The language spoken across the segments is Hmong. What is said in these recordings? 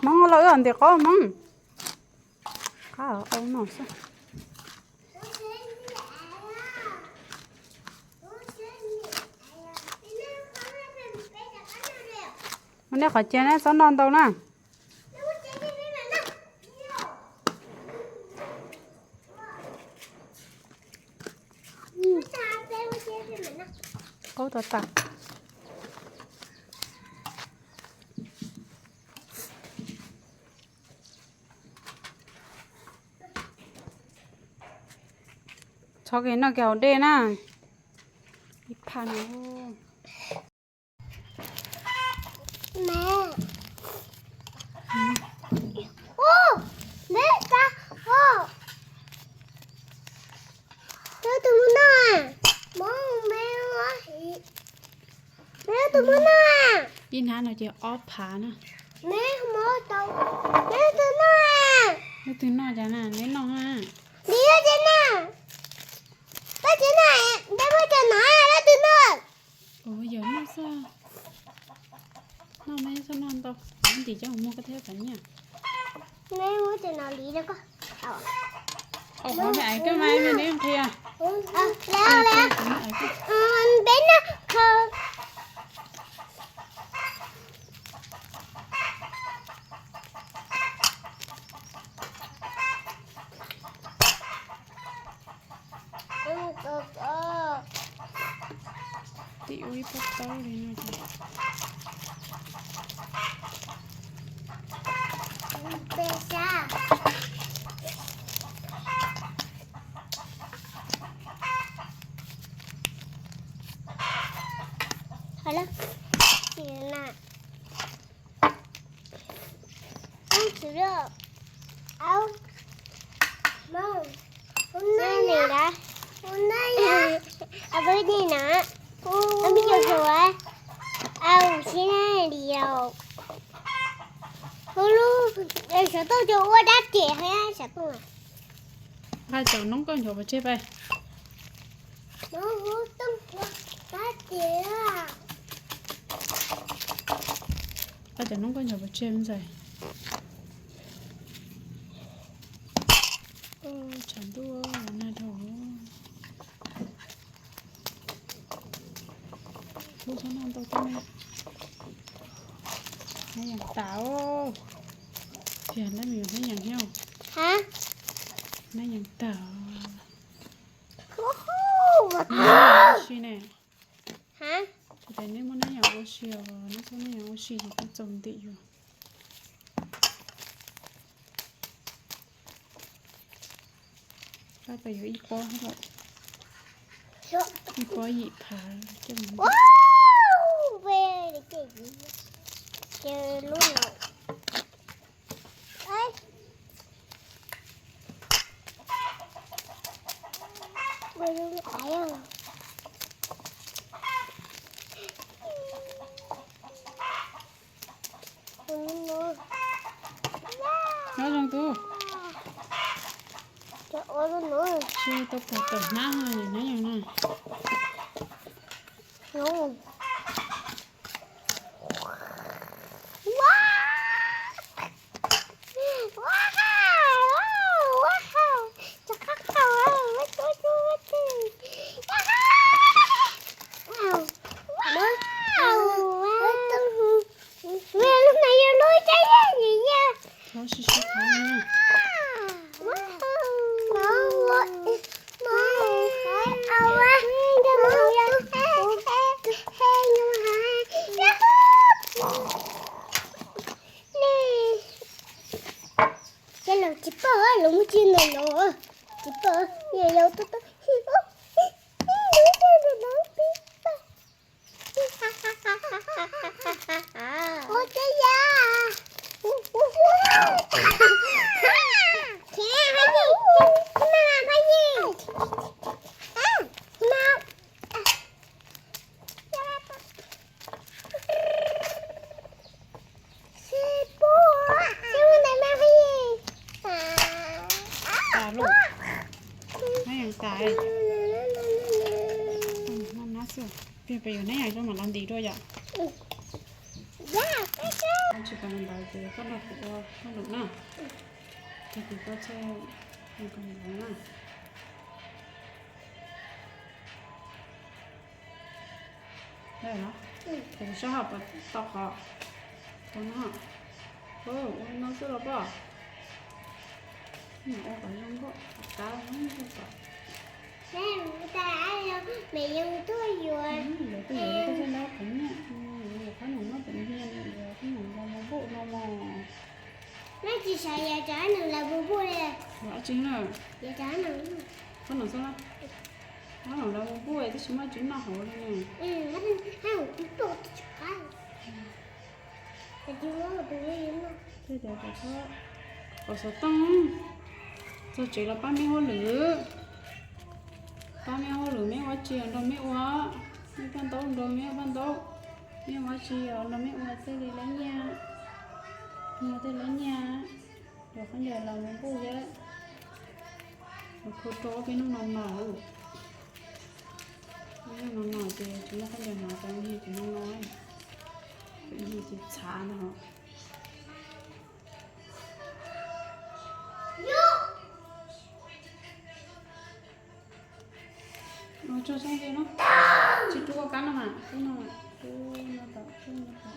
Hmoob los wb ntim qaub Hmoob. Qab au no xwb. Ua nej qhov cia neb txhob noj ntau na. Qaub tas tas. Txhob kev noj kev haus dej na. Ib phaj no. Ib hnab no ces ob phav na. Leej twg noj cas na, neb noj ha. Ua yog noj xwb, noj me xwb noj ntau, ntim cov muag koj thiab txav nyiaj. Au, qhov me ais koj mas me neb qhia. Tim ua ib pob tawb li no ces Xov tooj cov ua dab tsi thiab xov tooj. Nqa cov noob koj nchov pov tseg pab. Nqa cov noob koj nchov pov tseg ntxais. Tshav ntuj nag dhau. Ub, txhob noj ntau tau me. Nab yees tas. Tiag, nab me nyuam nab yees thiab. Nab yees tag. Ua si ne. Tsis tas neb muab nab yees ua si os, neb txhob nab yees ua si ces twb txaus ntim yus. Pab tau yuav ib pob lawm. Ib pob yim phav. Nyob zoo tub. Tsis tau pom tawm hnab no, nab yees no. Thov sib sib thov na. Ces lawv tsis pom, lawv muaj tsis ntawm no, tsis pom, yog yau tuaj tuaj. Ua teb ya. Khiav, Paj Yig, Paj Yig. Nab yees tas. Nab xwb, peb yuav nab yees zoo mam los ntim dua yom. Tsis tas li ntawd ces koj nrog kuv ua hauj lwm na, ces kuv koj txhij ua koj ntawd na. Kuv sab hauv pas tau qhov, ua no, ua no xwb los poj. Ua kom zoo nkauj, kab zoo nkauj kom. Lawv tuaj yuav koj txhij nrab kuv nyiaj, yuav qhob noom noj pem nyiaj, yuav qhob noom los mus npuj no mos. Neb tsis xav yuav cov qhob noom los mus npuj li. Yuav dab tsi na? Yuav cov qhob noom, qhob noom xwb na. Qhob noom los mus npuj tab sis muaj tsis noj hauv li ne. Qhob noom npuj tsis qab. Tej cov xov tooj, txog tsev los pab meb hauj lwm, pab meb hauj lwm, meb ua tsi nrog meb ua, meb paj ntaub nrog meb paj ntaub, meb ua tsi nrog meb ua, tej li lab nyiaj, ua tej lab nyiaj, yuav khaub ncaws los mus npuj thiab, los kho rau peb hnub no no. Hnub no no ces tsis muaj khaub ncaws hnav, tau hnub tsis no no, hnub tsis txhav ntag. Ua tso tso li no, tsis rub kab no mas, rub no mas, rub no tom, rub no tom.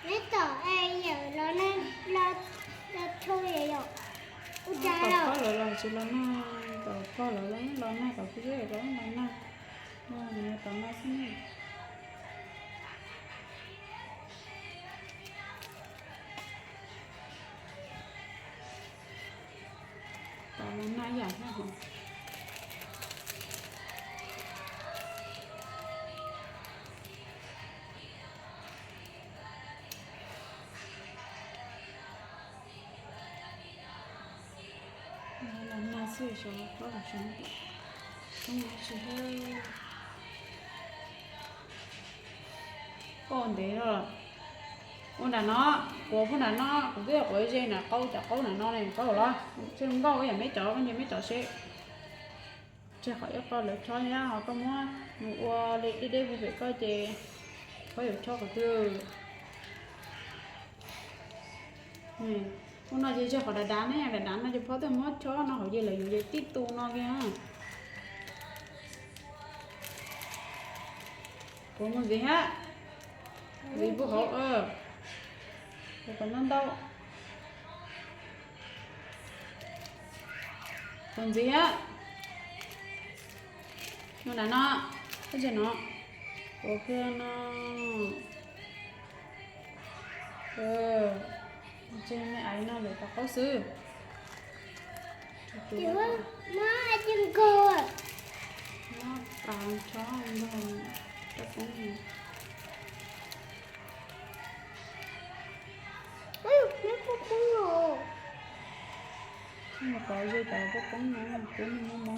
Neb tom yawm los, los tho yawm yom. Ua cas los pog lawv los tsis los nag, tom pog lawv los los nag, tom kuv zeb los los nag, tom nag xwb ne. Tom los nag ib yam thiab hos. Los nag xwb, xyov plaub los xyov tsis, koj ntev no los. Ua nram no, kuv pub nram no, kuv twb quav ze nram qaub, cov qaub nram no ne, qaub los, tsis nkauj ib yam meb cov, koj nce meb cov seb. Tseg qhov ib qho lawv chob thiab ho koj muab mus ua li deb deb pem koj ces koj yuav chob qhov twg. Ua no ces tseg qhov dav dav ne, dav dav no ces phob twb muab chob no hauv ces lawv yuav ces tib tu no kiag. Kuv mus ntxiv hab, ntxiv pub hauv, kom ntau ntau. Kuv ntxiv hab, mus nram no, tab sis no, kuv qhia no. Tseg me aiv no lawm tom qaub xwb. Muab tas chob nrog rau poob. Poob los, poob los, poob no, poob no, cov poob no, cov poob no, nplaum no, nplaum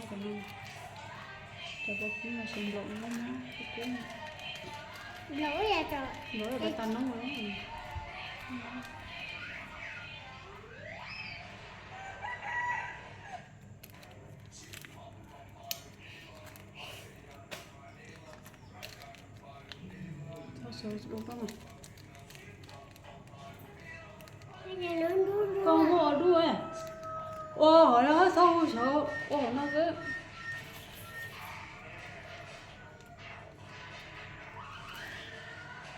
tas noob. Koj muab ua dub, ua hov txhob hu xyov ua hauv no xwb.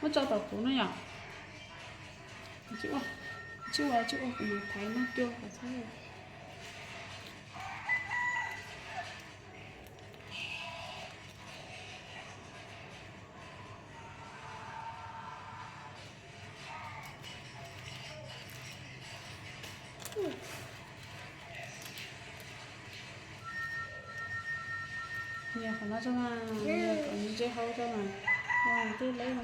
Muab tso tom kuv no yom. Tsis ua, tsis ua, tsis ua, kuv mus thaiv no cua kom txhob. Nias qhov no tso mas, nias kom ntsej hau tso mas. Ua tej leb no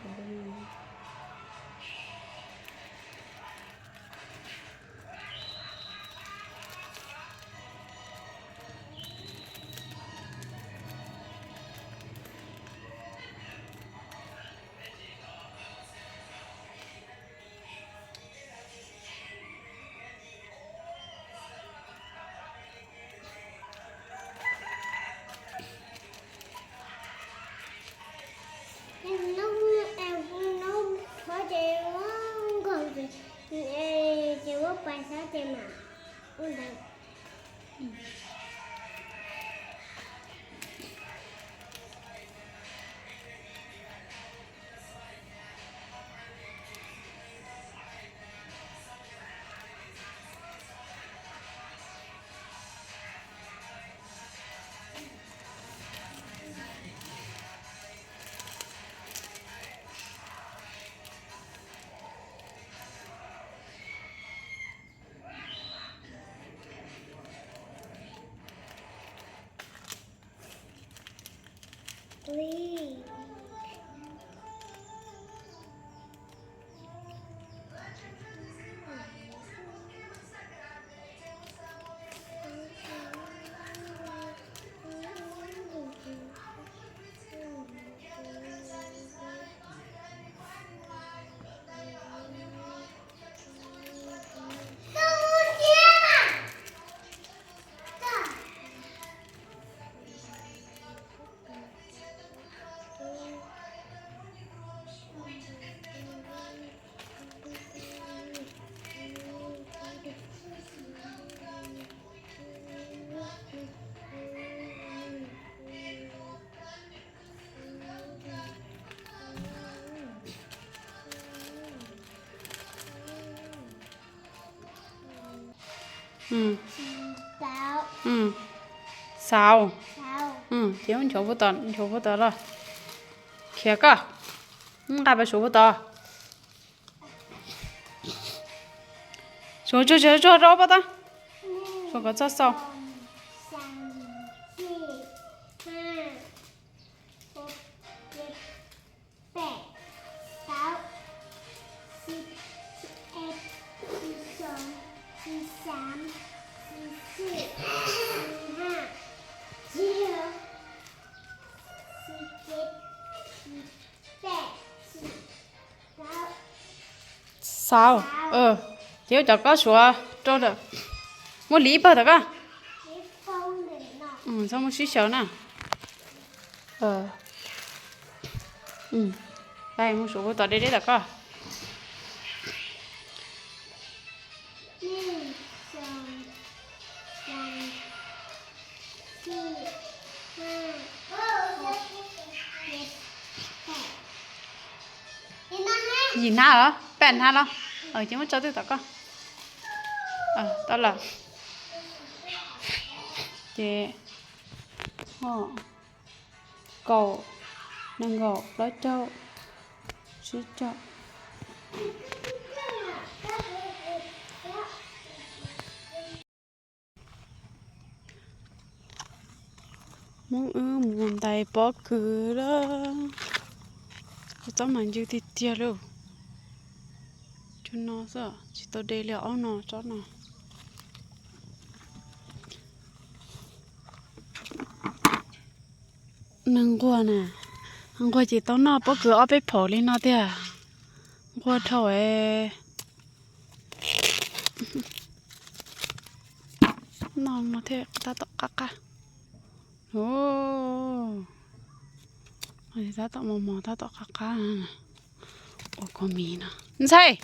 kom. Xaus. Ces nchuav puag tod, nchuav puag tod los. Khiav koj. Nqa pais suav puag tod. Suav tsuag tsuag rau pab tab. Suav kom txhob xaus. Xaus. Ces ua cov koj suav rau ntawm, muab liv ib pawg tom koj. Txhob muab sib xyaw na. Mus suav puag tom deb deb tom koj. Yim hnab los peb hnab los. Ces muab tso twg tom koj. Tau lawm. Ces kaum, nees nkaum, plaub caug, tsib caug. Hmoob wb mus ntais pob kws lawm. Tsob mas ncw tiag tiag li. Cov no xwb tsis tau de li, ob no tsob no. Neeg nquag na, nquag ces tau noj pob kws ob peb phaum li no tiag. Nquag dhau. Noj no thiaj tab tom qab qab. Tab tom mos mos tab tom qab qab. Ua kua miv no. Ntxhais,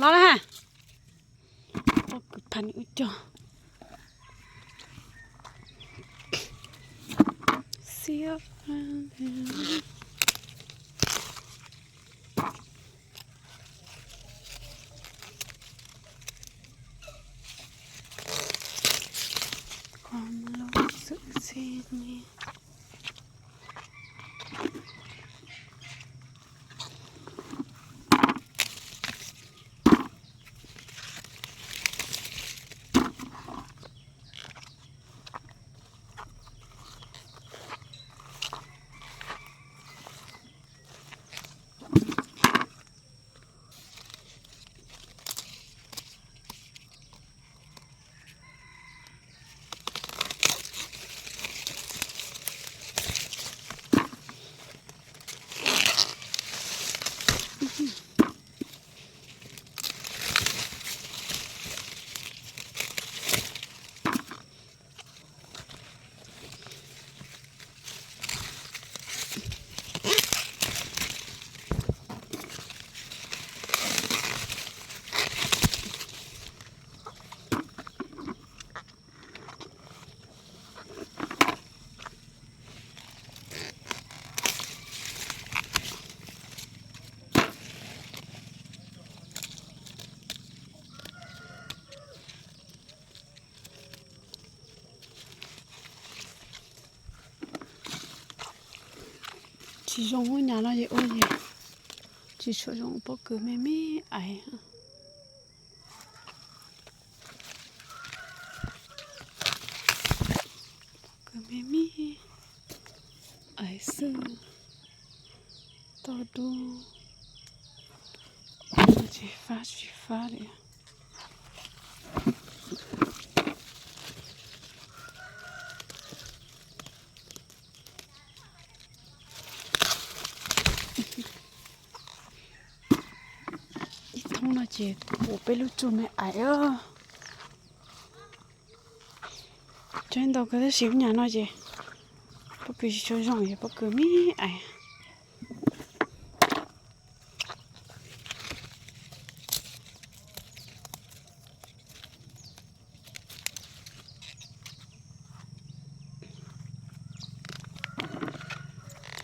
los na ha. Pob kws phaj ni ub cog. Tsis zoo ua nyab no ces ua ces tsis tshua zoo pob kws me me ais. Pob kws me me ais xwb. Toj dub. Tsis fab tsis fab li. Ib thoob no ces ua peb lub tsug me ais. Tseeb ntau kawg tab sis ub nyab no ces pob kws tsis tshua zoo ces pob kws me ais.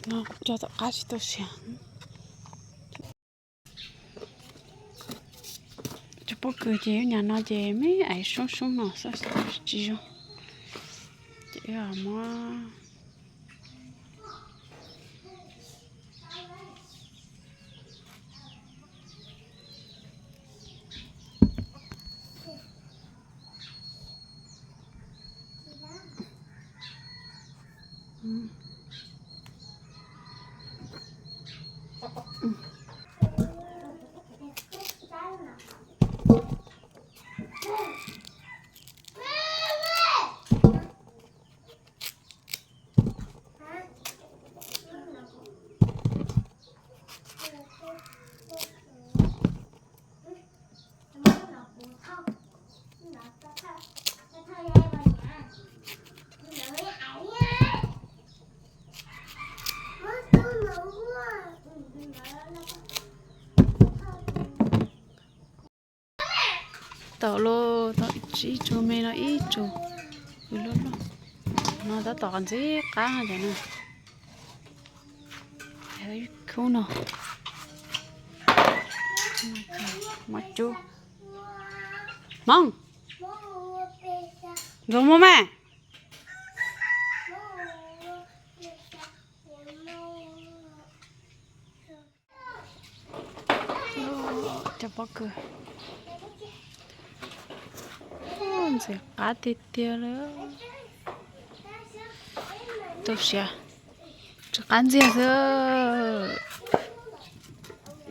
No cog tom qab tsis tau siav. Cov pob kws ces ub nyab no ces me ais soob soob no xwb tsis zoo. Ces muab Tau los tau ib tsug me no ib tsug loj loj. No tab tom ntxim qab cov no. Khub no. Muab cub. Hmoob, nkawd mus mas. Cov pob kws ntxim qab tiag tiag li. Tu siav, tsis qab ntxiag xwb.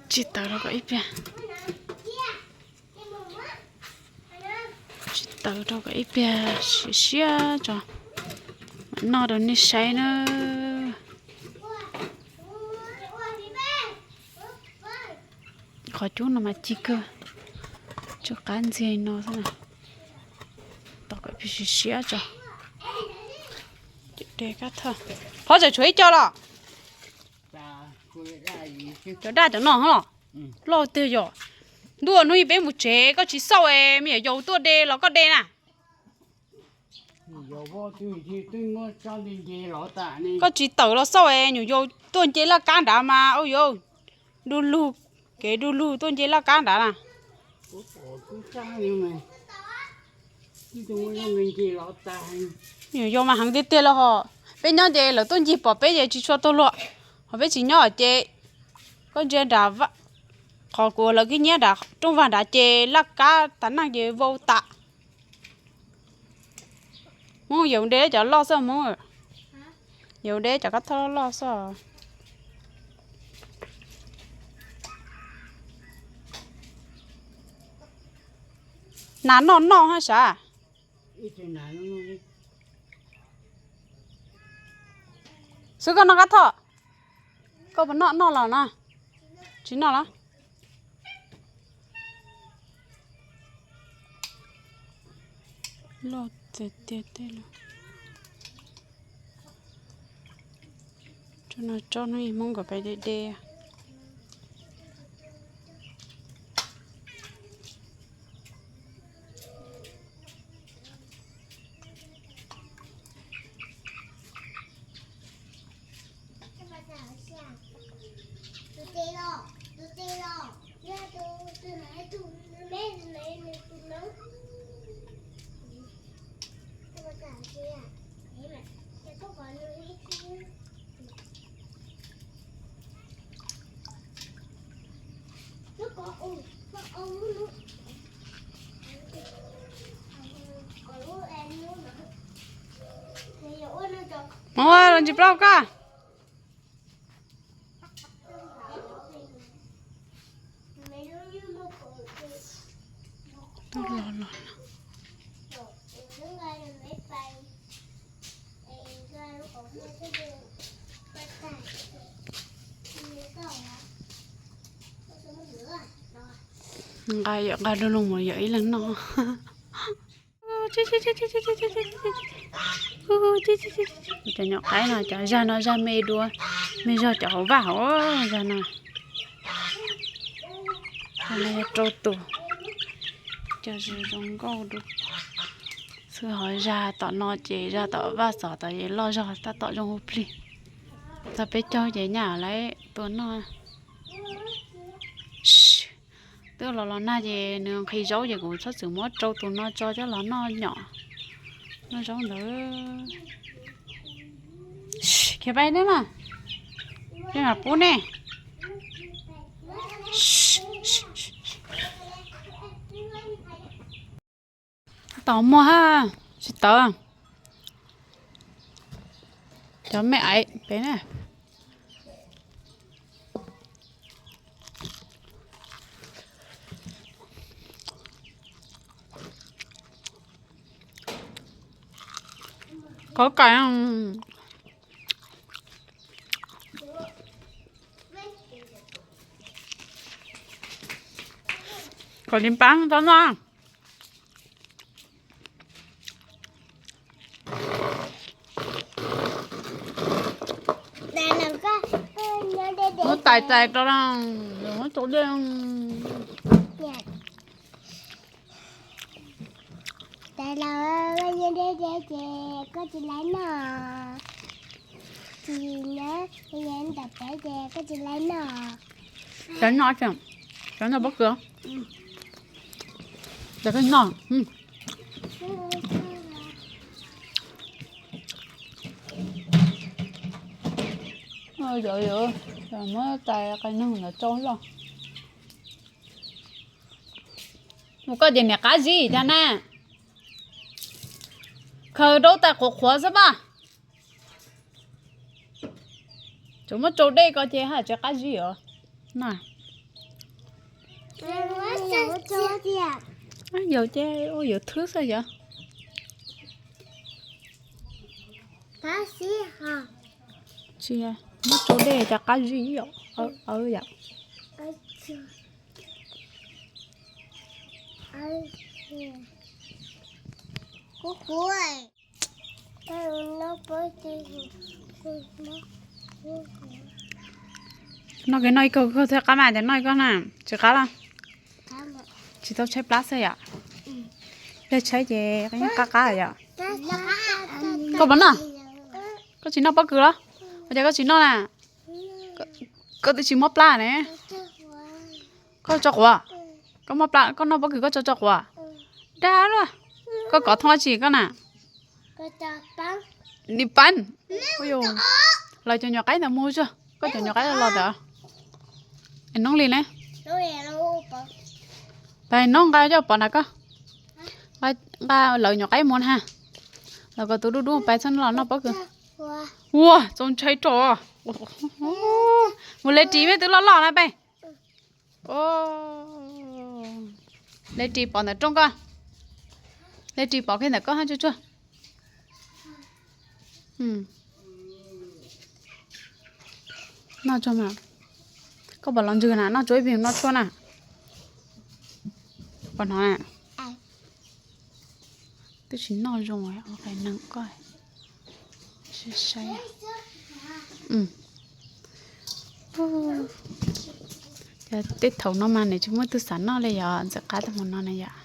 Tsis tawv rau kom ib pliag. Tsis tawv rau kom ib pliag siav siab tso, mam noj rau nej saib na. Qhov cub no mas ci kawg, tsis qab ntxiag no xwb na. Tos kom ib pliag siav siab tso. Phov tseem tshuav ib co los? Cov daj cov no los? Loj tiag yom. Ntuj, hnub ib peb mus tsev koj tsis xauj es me nyuam yaus tuaj de los koj de na. Koj tsis tawm los xauj es nyuam yaus tuaj nce laj kab nrad mas ua yuav du lug, kev du lug tuaj nce laj kab nrad na. Me nyuam yaus mas heev tiag tiag los hos, peb nyob ces lawv tuaj ncig pom peb ces tsis tshua tuag luag, ho peb tsis nyob ces koj ntsia nrad, qhov kuv lawv khib nyiab nrad rooj vag nrad ces laj kab tas neej ces vau tas. Hmoob yuav de cov loj xwb Hmoob, yuav de cov kab thoj loj loj xwb. Nas noj noj hab sav. Xwb koj noj kab thoj, koj puas noj noj los na? Tsis noj los? Loj tiag tiag tej los. Tso no tso no ib Hmoob kom peb de de. Ua los ntsis plaub koj. Nqa yom, nqa du lug mus yom ib leeg noj. Cov nyuam qaib no cov zag no zag me dua, me zog cov hauv vaj hauv zag no. Yog rau tus, cov zoo zoo nkauj dua. Xwb ho zag tom no ces zag tom vaj xov tod es loj zog tab tom zoo hu plig. Txog peb caug ces nyaj lawv tua noj. Twb los los nag ces nws nqhis zaub ces kuv txhob txwm muab rau tus no tso coj los noj nyom, noj zaub ntawd. Khiav pais nej mas, peb mam pub nej. Tau muag ha, tsis tawv. Cov me aiv pem na. Qhov kais kom li pab tau no. Muab tais tais rau, muab rau dej. Tais los, ces koj tsis laib noj. Tsis nyob ntawm peb ces koj tsis laib noj. Cov noj, cov noj pob kws. Cov koj noj. Muab tais qai noog ntawd tsau zog. Mus koj ces niam qab zib cas na. Khaws rau tais qhuav qhuav xwb mas. Tsuas muab tsau dej ko ces haj tsis qab zib os. Yog ces ua yuav thwb xwb yog. Tsis muab tsau dej cov qab zib yom. Yom. Noj kawg, noj ib kawg, koj thiaj qab mas, ces noj ib kawg na. Tsis qab los? Tsis tau tshaib plab xwb yom. Yog tshaib ces qab qab yom. Koj puas noj? Koj tsis noj pob kws los? Ua cas koj tsis noj na? Koj twb tsis mob plab ne. Koj tso quav? Koj mob plab koj noj pob kws koj tso tso quav? Dag luaj. Koj kov thooj dab tsi koj na? Ni pab. Lawv cov nyuam qaib ntawd mus tsuag, koj cov nyuam qaib los ntawd. Es noob li ne. Pais noob nqa coj pov nrad koj. Nqa lawv nyuam qaib mus na. Lawv kom tus dub dub pais txhob los noj pob kws. Ua txaus ntshai rau. Mus le ris mej twb loj loj na peb. Le ris pov ntawm rooj koj. Le ris pov kiag ntawm koj hab tsuag tsuag. Noj tsuag mas. Koj puas los ntswg na, noj tsuag ib pliag noj tshuaj na. Puas hnov na? Twb tsis noj zoo, qai neeg koj. Saib. Tej thaum no mas nws tsis muaj tug xav noj li yom, ntxim qab tag mus no na yom.